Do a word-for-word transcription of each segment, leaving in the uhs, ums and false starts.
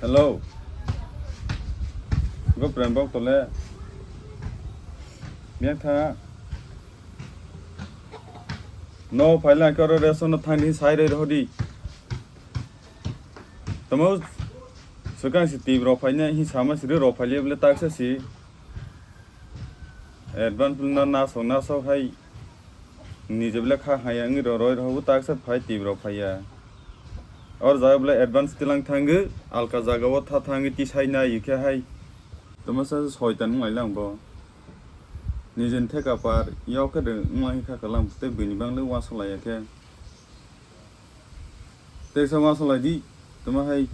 Hello. Go prem bok tole. Biang tha. No phaila karo ration no thangni sai roi rodi. Tamo swkang si twi rok phaina hi sama siri rok phaile bole taksa si. Advance na nasok nasok hai nije bole kha haya wngwi rok roi rok taksa phai twi rok phaiya. Or jaga bole advance tilang thango alka jaga o tha thangwi tisai na yikhe hai. Tamo sa soitan wng lai lang bo. Nijeni theka par yok khe de wng lai kha kalang tei bini bang le wansuk lai ya khe. Tei sa wansuk lai di, tamo hai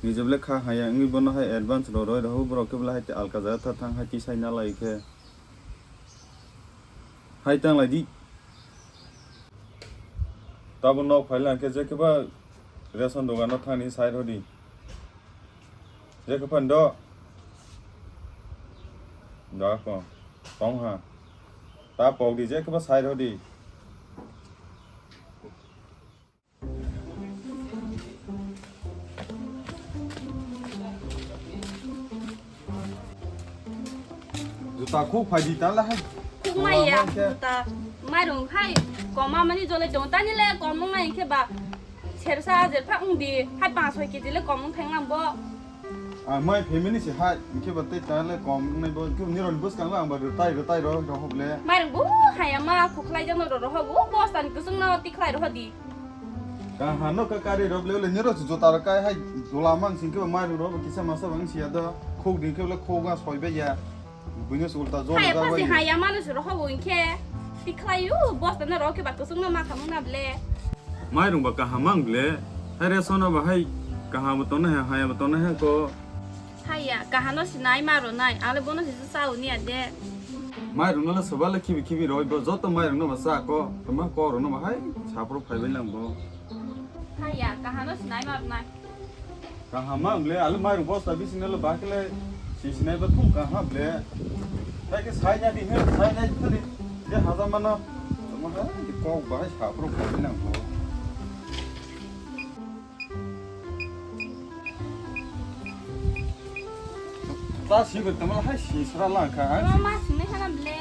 nije bole kha haya wngwi bono hai advance rw roi rw borok khe bole hai alka jaga tha thang hai tisai na lai khe. Hai tang lai di. Tabo nok phai lang khe je khe ba ration dogan no thani sai rw di. Je khe phan do. Da ko. Tong ha. Ta pok di je khe ba sai rw di. Juta khuk phai di ta la hai. Khuk mai ya, juta. Mairung hai koma mani jole chong tani le kom nung nai khe ba. Sersa jerpha wng di, hai panch soi kg le kom wng thang lang bo. Ah, mai family se hai, khe ba tei ta le kom wng nai bo, khe nironi bwskang la ang ba rwtai rwtai ro ro hob le. Mairung bo hai ama khukhlai jano ro ro hob, bo bosta ni kusung no tikhlai ro di. Kaham no ka kari rok le, le nero chu jota rok kai hai dola mang sing ke mai rok kisa masa bang sia do khok ding ke le khok ga soi be ya. Buino sul ta jol. Hai ja apa sih bai. Hai ya manu suru ho wing ke. Tikhlai u bos na rok ke ba kusung no ma khamung na ble. Mai rung ba kaham mang ble. Hai re sono ba hai kaham to na hai ya to na hai ko. Haiya, kahano sinai ma ronai, ale bono sisa sa uni ade. Mai rungno le soba le khibi khibi roi bo, joto mai rungno ba sa ko, toma ko rungno ba hai sapro phai bai lang bo. Haiya, kahano sinai ma ronai. Kaham ma ble, ale mai rung bosta bising le ba kle si sinai ba thum kaham ble. Hai ke sai na di he, sai na di thani, je haja mano, toma hai di kok ba hai sapro phai bai lang bo. Ta sigur tamo hai si sra lang kha ang. Tamo ma sinai khana ble.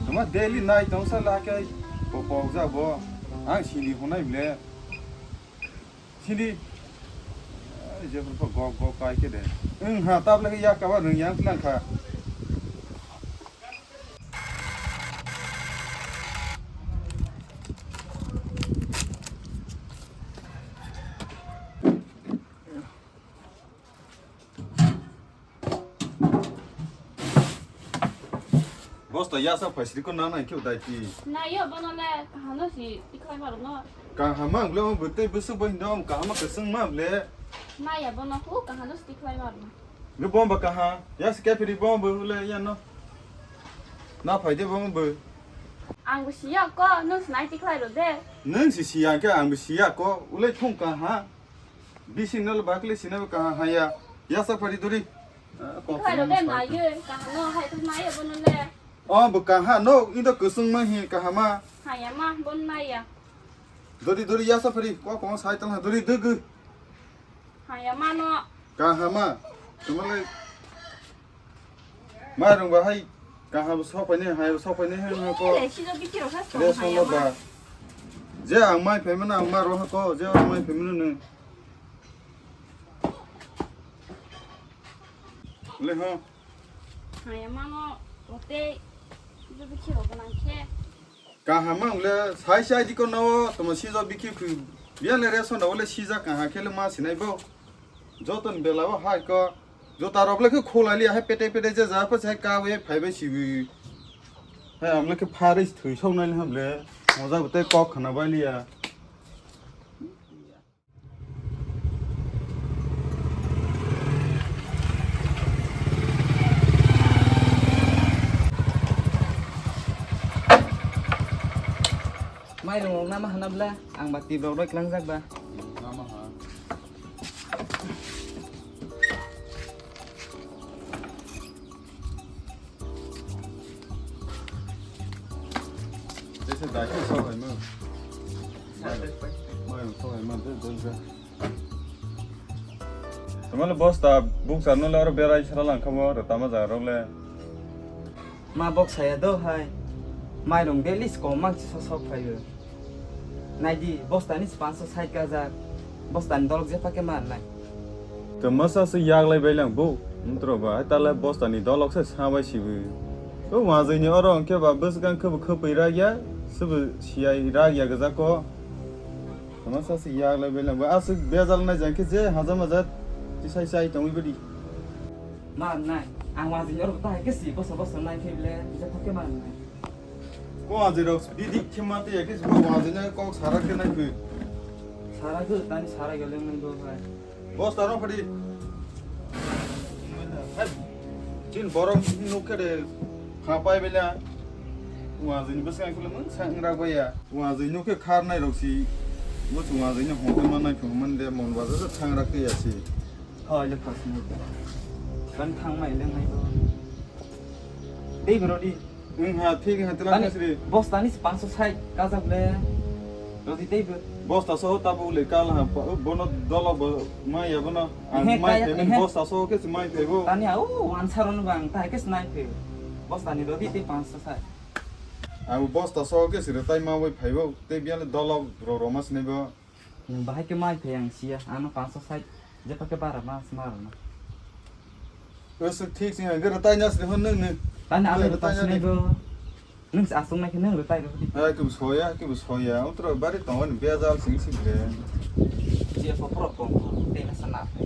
Tamo daily nai tong sa la khe bo bo ja bo. Ang sini hunai ble. Sini. Ai, je bo gok gok kai khe de. Ung ha tabla khe yak ka ba nung yang lang kha. Bosta yasa phaisriko nana khe dai ti. Na yo bono le kahano si tikhlai maro no. Kahama ble mo bwtwi bwswk bo hindo kahama kwswng ma ble. Na ya bono hu kahano si tikhlai maro no. Nge bomba kaha, ya se kefiri bomba hule ya no. Na phaide bomba. Ang bo siya ko, nung sinai tikhlai ro de. Nung si siya ke ang bo siya ko, ule thung kaha. Bising nol bakle sinai kaha haya. Ya sa pari duri. Tikhlai ro de na ye, kaha no hai to na ye bono le. Oh, bo kaha no, indo kusung ma hi kahama. Haya ma, bon na ya. Duri duri ya sa pari, ko ko sai tang duri dugu. Haya mano. Kahama. Tumalai. Mairung ba hai. Kaham sopai ne, hai sopai ne, hai ko. Le, sino bikiro sa so, le, sono haya ma. Ba. Je ang mai phaimana, ang ma roha ko, je ang mai phaimana ne. Le ho. Haya mano, ote, sino bikiro ganang khe. Kaham ang le, sai sai di ko no, tamo sijo bikhi khu. Biya le reso na ole sija kaha khe le ma sinai bo. Joton bela bo hai ko. Jota rok le khe khulai li hai pete pete je ja pa sai ka we phai bai sibi. Hai am le khe phari thwi sok nai le ham le. Moja bo tei kok khana bai liya. Mairung rok nama hana bla, ang ba tip rok roi klangjak ba. Nama ha. Tesa dai khe sok hai mo. Mai, mai sok hai mo, de, de, de. Male bosta bukchar no le oro berai sara lang khamo ro tama jaga rok le. Ma bok saya do hai. Mairung daily kom mang chi sok sok phaio. Naidi, bostani panch sait kajak. Bostani dolok jepha ke mar nai. Kemasa se yaglai bailang bo. Mtro ba, hai tala bostani dolok se sabai sibu. To wajai ni oro angke ba bwsgang khe bo khapui ragya, se bo siyai ragya gajako. Kemasa se yaglai bailang bo. Asuk bejal nai jang khe je haja maja tisai sai tongwi badi. Mar nai, ang wajai ni oro ta ke si bosa bosa nai khe le, jepha ke mar nai. Ko ajirok bidi khema te yakis bo ajina kok sara ke nai phi. Sara ke tani sara gele nai bo hai. Bosta no phadi. Hai, chin borok nuk khe de kha pai bela. Wajini bwskango kule mung sangra goya. Wajini nuk khe khar nai rok si. Bo chung wajini hongke man nai phi man de mon bajar sangra ke ya si. Hoi le khosni. Kan thang mai le nai bo. Dei bro di. Wng ha, thik ha, tela Tani, thasri. Bostani panch sait kajak le. Roti tei bo. Bosta so tabu le kal ha, pa-, bono dolo bo mai ya bono. Ang Ehe, mai kaya, phe, ehe. Bosta so ke si mai phe bo. Tani au answer on bang, ta ke snai phe. Bostani roti tei panch sait. Ang bosta so ke si retai ma wai phai bo, tei biale dolo ro ro ma sinai bo. Nwng bahai khe mai phai ang siya, ano panch sait jepha khe bara ma sma rwna. Wese thik sing hangke rwtai na sri hwn nwng ni. Tani ano Rwtai rwtai na sinai di. Bo. Nwng se aswk nai khe nwng rwtai rw di. Hai, kebo soya, kebo soya. Utro bari tongo ni bejal sing sing le. Je ko pro kom, te na sana pe.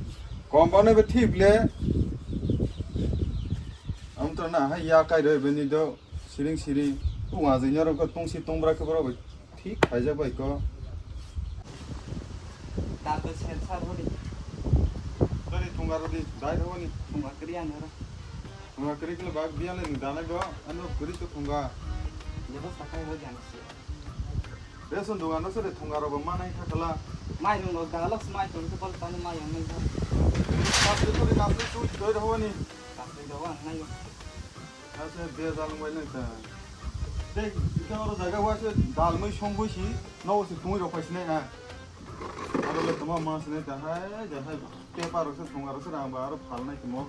Kom ba ne be thik le. Amtro na hai ya kai re be ni do. Siring siring. Tu wa jai nyorok ko tungsi tungbra khe borok bai. Thik khaijak bai ko. Dal bai sensar hori. Bari thunga rodi, dai roni. Thunga kri ang hara. Thunga kri kle bag biya le ni danai bo, ano kri to thunga. Jebo sakai ho jang si. Reson dunga no sere thunga rogo manai thakala. Mai rung no dala smai tong ko bol tani mai ang nai. Kapli to kapli tu doi roni. Kapli do ang nai. Ase bejal wng bai nai ta. Tei ita oro jaga o ase dal mui song bui si, nogo se tungui rok pai sinai ha. Aro le toma ma sinai ta hai, ja hai paper rok se thung aro se rang ba aro phal nai timo.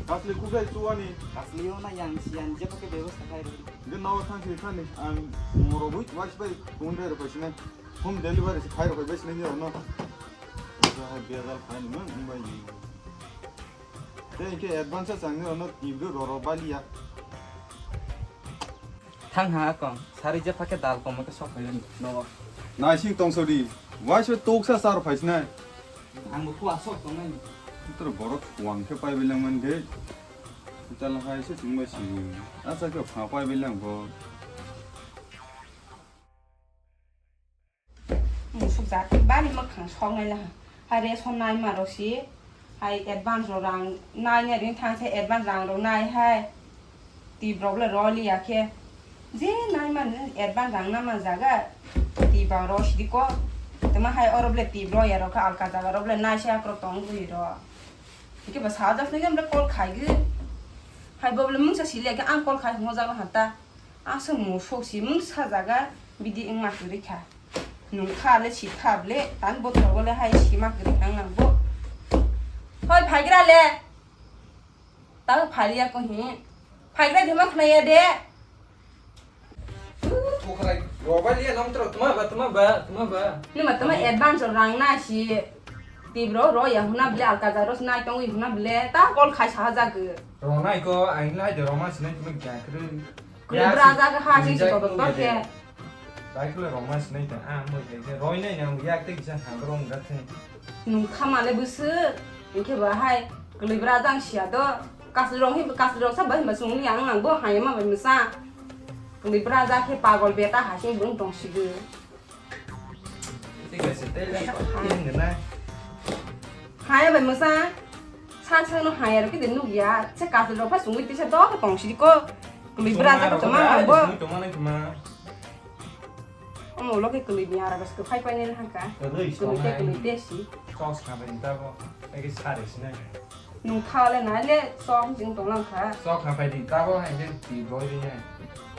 Asli kubai chuwani. Asli o na yang siyan je pake bebas ta khai ro. Ge nogo thang si thani ang moro bui wais bai tungui rok pai sinai. Home delivery se khai rok pai bai sinai ni no. Ja hai bejal khai ni mang bai ni. Tei hwnkhe advance o changni rwno tibru roro baliya. Thang ha akong, sari je phakhe dal komo khe sok phaiwi nogo. Naising tongso di, waisa toksa sar phaisinai. Ang bo khu asok tongnai. Toro borok wang khe paibai langmani de. Chal hai se chwngbai si. Asa khe pha paibai lang bo. Musuk jati bari mwkhang soknai laha. Hai ration naima rok si, hai advance rok rang nai nai ring thang se advance rang rok nai hai. Tip rok le roli ya khe. Je nai man advance rang na man jaga. Tip rok ro sidi ko. Tama hai oro ble tip ro ya rok kha alka jaga rok ble nai se akrok tong bui ro. Hike ba sajak nai ble call khai gi. Hai bo ble mungsa sili ya khe ang call khai mo jaga hata. Aswk musuk si mung sajaga bidi wngma kwrwi kha. Nung kha le si kha ble, tang bothrogo le hai sima kwrwi kha wng nang bo. Hoi phaigra le. Tang phailia ko hi. Phaigra de ma khnaya de. Kokrai robai le nong tro tuma ba, tuma ba, tuma ba. Numa tuma advance rang na si. Tibro ro ya huna ble alka jaro nai tong huna ble ta call khai saha jagw. Ronai ko, ang lai de roma sinai tuma kya kwrwi. Kwlwi bra jaga ha, sing si todok tor khe. Bai kwlwi roma sinai ta, ah, moi khai khe roi nai nang yak tei kisa ha rong ga the. Nung kha male bwswk, hwnkhe bo hai kwlwi bra jang sia do. Kasli rong hi, kasli rong sa bai ma sung yang nang bo hai ma bai masa. Kwlwi bra ja khe pagol beta ha sing bung tong sidu. Tei kaisa tei le tei nai. Haya bai masa. San san no haya rok kide nuk ya. Se kasul rok pha sungwi tisa dok tong sidi ko. Kului bra jak tong ma bo. Tong ma nai tong ma. Omo loge kului ni ara bas ko phai pai nai hangka. Kului te kului te si. Kos kha bai ta bo. Ege sare sinai. Nung tha le nai le sok jing tong lang kha. Sok kha pai di ta bo hai je ti boi ri nai.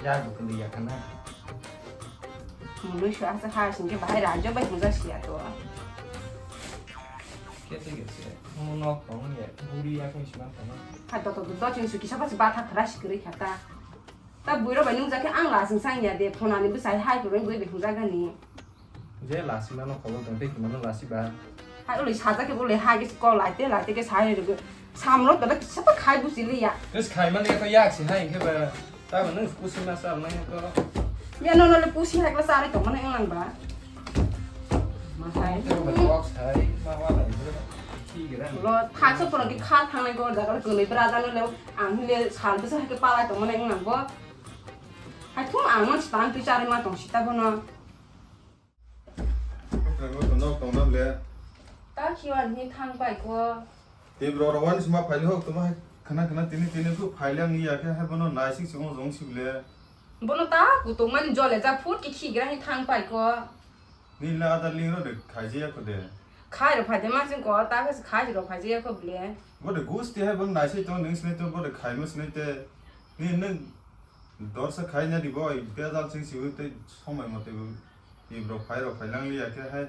Ya bo kului ya kana. Mului swa sa ha sing ke bahai rajo bai hung ja sia to. Kete kete. Mo nok tong ya. Buri ya kung sima tong. Hai to to to to ching suki sapa si batha khara si kwrwi kha ta. Ta buiro bai nung jakhe ang la sing sang ya de phonani bwsai hai kwrwi bui bihung jagani. Je lasi mano kholo tong te kimano lasi ba. Hai uli saja ke bole hai ke ko laite laite ke sai re. Samro to kisa ta khai busi liya. Tes khai man ya ko yak si hai ke ba. Tamo nwng pusi ma sa nai ko. Ya no no le pusi hai kla sa nai tong mani ang nang ba. Ma hai. Tamo ba box hai ma wa nai bro. Ki gira. Lo thaksa pura ki kha thang nai ko da kala ko le bra da no le ang le sal bisa hai ke palai tong mani ang nang bo. Hai thum ang man stang tu chari ma tong sita bono. Kwrwngwi tongna tongna le. Ta khiwan hi thang pai ko. Tei bro rok wani sima phaile hok toma hai khana khana tini tini khu phaile ang ya khe hai bono naising simo jong sibile. Bono ta kutung mani jole ja phut ki khigra hi thang pai ko. Ni le ada ling ro de khaije ya ko de. Khai ro phai de ma sing ko ta khai ro phai je ya ko bile. Bo de gusti hai bono naising tong ning sinai tong bo de khai mo sinai te. Ni nung dorsa khai na di bo bejal sing sibu te somoi mote bo. Ni bro phai ro phai lang liya khe hai.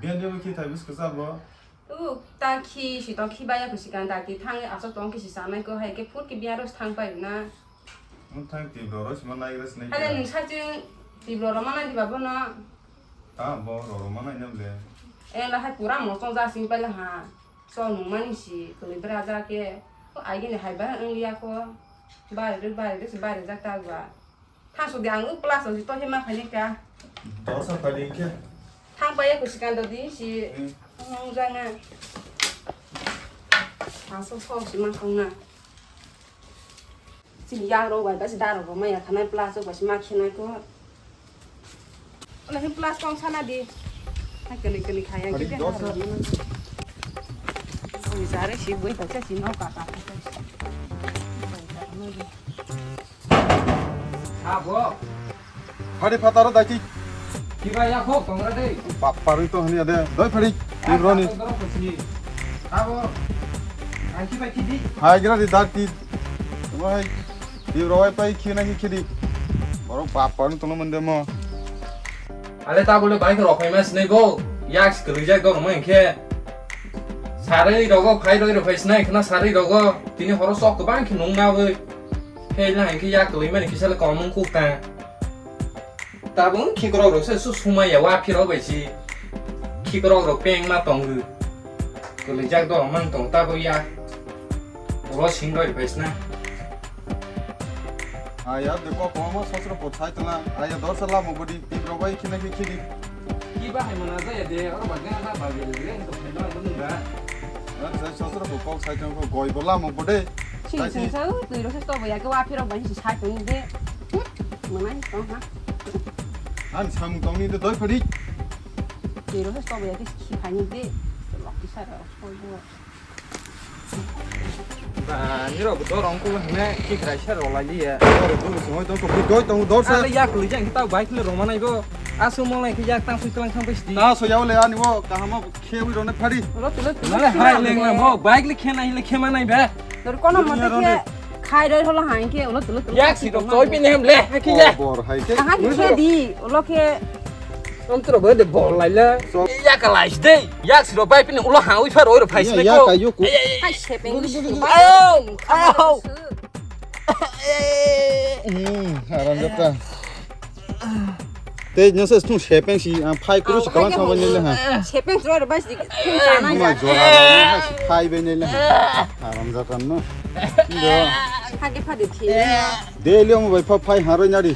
Biyan de bo khi thai bus kwchar bo. U ta khi si to khi baya ko sikan da ki thang aso tong ki si sanai ko hai ke phut ki biya ro thang pai na. Mo thang ti bro ro sima nai res nai. Hale nung sa ching ti bro ro mana di ba bo no. Ta bo ro ro mana ina ble. E la hai pura mo chong ja sing pai la ha. So nung mani si kuli bra ja ke. Ko ai gini hai ba ang liya ko. Bari ri bari ri si bari ja ta ba. Thangsuk di ang plus si to hima phani ka. Dorsa phani khe. Thang pa ya kusi kan di si. Hmm. Nung janga. Thangsuk so si ma khong na. Sini ya ro bai ba si daro ro ma ya khana plus ba si ma khina ko. Ola hin plus kong sana di. Ha kali kali khaya. Hari ki dorsa. Oi sare si boi ta si no ka ka. Abo. Hari phataro daki. Kiba ya khok tongra dei. Bappa rui to hania de. Doi phari. Tibroni. Abo. Ai kiba kidi. Hai gira di daki. Wai. Tibro wai pai khina hi khidi. Borok bappa rui tono mande mo. Ale ta bole bai rok phai mas nei bo. Yak skri jak dor mo engkhe. Sarui rogo phai roi rok phai snai khna sarui rogo. Tini horo sok bang khe nung na wi. Khe lang khe yak loi mani kisa le komung kuk ta. Tabung khikrok rok se su sumai ya wa phiro bai si. Khikrok rok peng ma tongo. Kwlwijak dor man tong tabo ya. Oro sing roi bai sna. Aya de ko ko ma sosro ko thai tla. Aya dor sala mo bodi tibro bai khina khi khidi. Ki ba hai mana ja ya de oro ba ga na ba ge le to phai no nung da. Ar sa sosro ko ko sai tong ko goi bola mo bode. Sing sing sa tui ro se to ba ya ke wa phiro bai si sai tong de. Mana ni tong ha. Ani samung tongni de doi phadi. Tiro se stobo ya kis khi phani de. Lok kisa ro soi bo. Ba, nirok dorong ko hne khi krai sa ro lai liya. Dor dor soi tong ko doi tong dor sa. Ale yak lui jang ta bai khle roma nai bo. Asu mo lai khi yak tang sui tlang thang bai sti. Na so yaw le ani wo kahamo khe wi ro ne phadi. Lo tulo tulo. Mane hai leng na bo bike le khe nai le khe ma nai ba. Dor kono mote khe khai roi holo hai khe ulo tulo tulo. Yak si rok choi pini hem le, hai khe ya. Bor hai khe. Aha khe khe di, ulo khe. Om tro bo de bol lai le. Yak lai de. Yak si rok bai pini ulo ha ui pha roi ro phai sne ko. Yak ayo ku. Hai sepeng. Au, au. Hmm, haram jata. Tei nasa stung sepeng si, ah, phai kuru si kalang sama nile ha. Sepeng si roi bai si. Ama jora ha si phai bai nile ha. Haram jata no. Ndo. Phade phade thi. Daily omo bai pha phai haroi nari.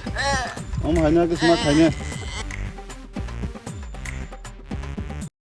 Omo hai na kisma khai ne.